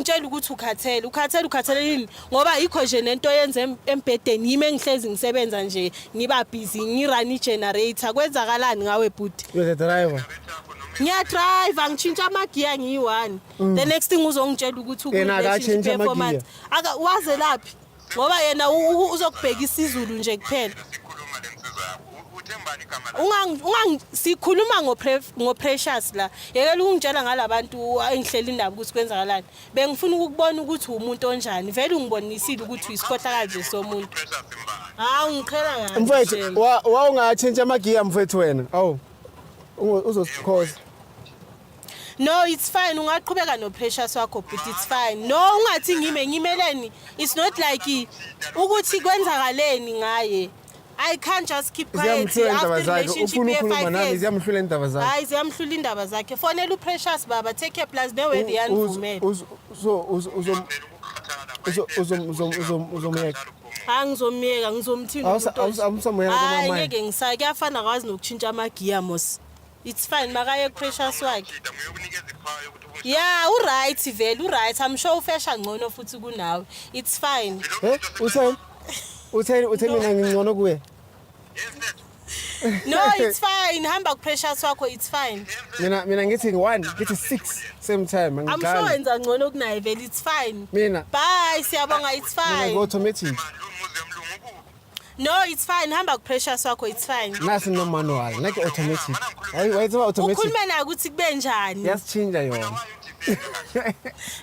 Ungitshela ukuthi ukhathele, ukhathele, ukhathele yini? Ngoba yikho nje nento yenze embhedeni, yimi engihlezi ngisebenza nje, ngiba busy, ngirun i-generator. Kwenzakalani ngawe, bhuti? You're the driver. Ngiyadrive, ngitshintsha amagiya ngiyi-one. The next thing uzongitshela ukuthi Yena uku-relationship akatshintshe amagiya. ye-4 months. Aka waze laphi? Ngoba yena uzokubheka isiZulu nje kuphela. Sikhuluma lensizwa yakho. Uthembani igama lakho? Ungang sikhuluma ngo-Precious la. Yekela ukungitshela ngalabantu engihleli indaba ukuthi kwenzakalani. Bengifuna ukukubona ukuthi umuntu onjani. Vele ungibonisile ukuthi uyisikhohlakali nje somuntu. Precious Mbali. Hawu, ngiqhela kabi. Mfethu, Shame. wawungatshintsha amagiya, mfethu, wena. Awu. Uzosikhoza. No, it's fine. Ungaqhubeka no-Precious wakho, but it's fine. No, ungathi ngime, ngimeleni? It's not like ukuthi kwenzakaleni ngaye. I can't just keep quiet Ziyamhlula indaba after zakhe. relationship Ufuna ukukhuluma ye-5 nami, years. ziyamhlula indaba zakhe. Hayi, ziyamhlula indaba zakhe. Fonela uPrecious, baba. Take care, plus ne-weather yanivumela. So uzomyeka. Hayi, ngizomyeka, ngizomthini umuntu onje? Awusamuyeka Hayi, kwamanje. ngeke ngisaya. Kuyafana, kwazi nokutshintsha amagiya mos. It's fine, makaye kuPrecious wakhe. Ngiyokunikeza ipower yokuthi Ya, uright vele, uright. I'm sure ufesha ngcono futhi kunawe. It's fine. Eh? Utheni? Utheni, utheni mina ngingcono kuye? No, it's fine. Hamba kuPrecious wakho, it's fine. Mina ngithi 1, ngithi 6 same time. I'm sure Angidlali. wenza ngcono kunaye vele, it's fine. Mina Bye, siyabonga, it's mina fine. go-automatic. Lo muzi yomlungu ukuphi? No, it's fine. Hamba kuPrecious wakho, it's fine. Nasi no manual, nake automatic. Hayi, wayithiwa automatic. Ukhulume naye ukuthi kube njani. Yasichinja yona.